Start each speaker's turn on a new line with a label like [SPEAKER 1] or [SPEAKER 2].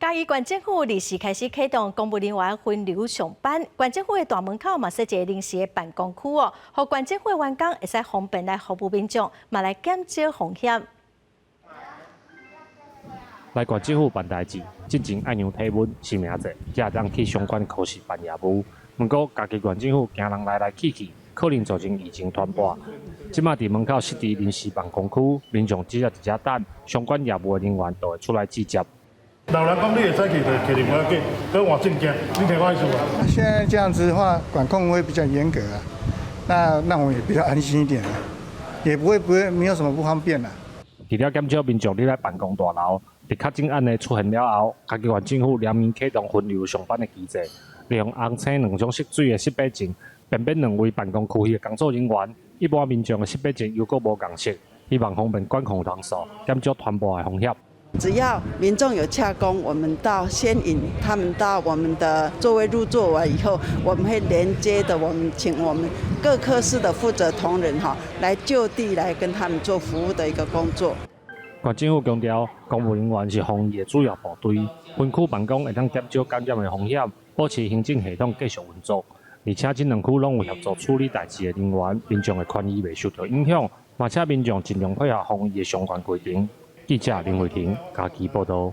[SPEAKER 1] 嘉義縣政府二時開始啟動公務人員分流上班，縣政府的大門口嘛設一个臨時的辦公區哦，予縣政府的員工會使方便來服務民眾，嘛來減少風險。
[SPEAKER 2] 來縣政府辦代誌，進前愛量體溫、實名制，才會當去相關科室辦業務。毋過，嘉義縣政府驚人來來去去，可能造成疫情傳播。這馬佇門口設置臨時辦公區，民眾只要佇遮等，相關業務的人員就會出來接接。
[SPEAKER 3] 老人講你會使去，就提入我去，閣換證件，你聽我意思無？
[SPEAKER 4] 現在這樣子的話，管控會比較嚴格啊，那讓我們也比較安心一點啊，也不會沒有什麼不方便啦。
[SPEAKER 2] 除了減少民眾入來辦公大樓，佇確診案例出現了後，嘉義縣政府聯名啟動分流上班的機制，利用紅青兩種色水的識別證，辨別兩位辦公區域的工作人員。一般民眾的識別證如果無仝色，希望方便管控人數，減少傳播的風險。
[SPEAKER 5] 只要民眾有洽公，我們到先引他們到我們的座位入座完以後，我們會連接的，我們請我們各科室的負責同仁哈，來就地來跟他們做服務的一個工作。
[SPEAKER 2] 縣政府強調，公務人員是防疫的主要部隊，分區辦公會當減少感染的風險，保持行政系統繼續運作。而且這兩區攏有協助處理代誌的人員，民眾的權益袂受到影響，嘛請民眾盡量配合防疫的相關規定。記者林慧婷嘉義報道。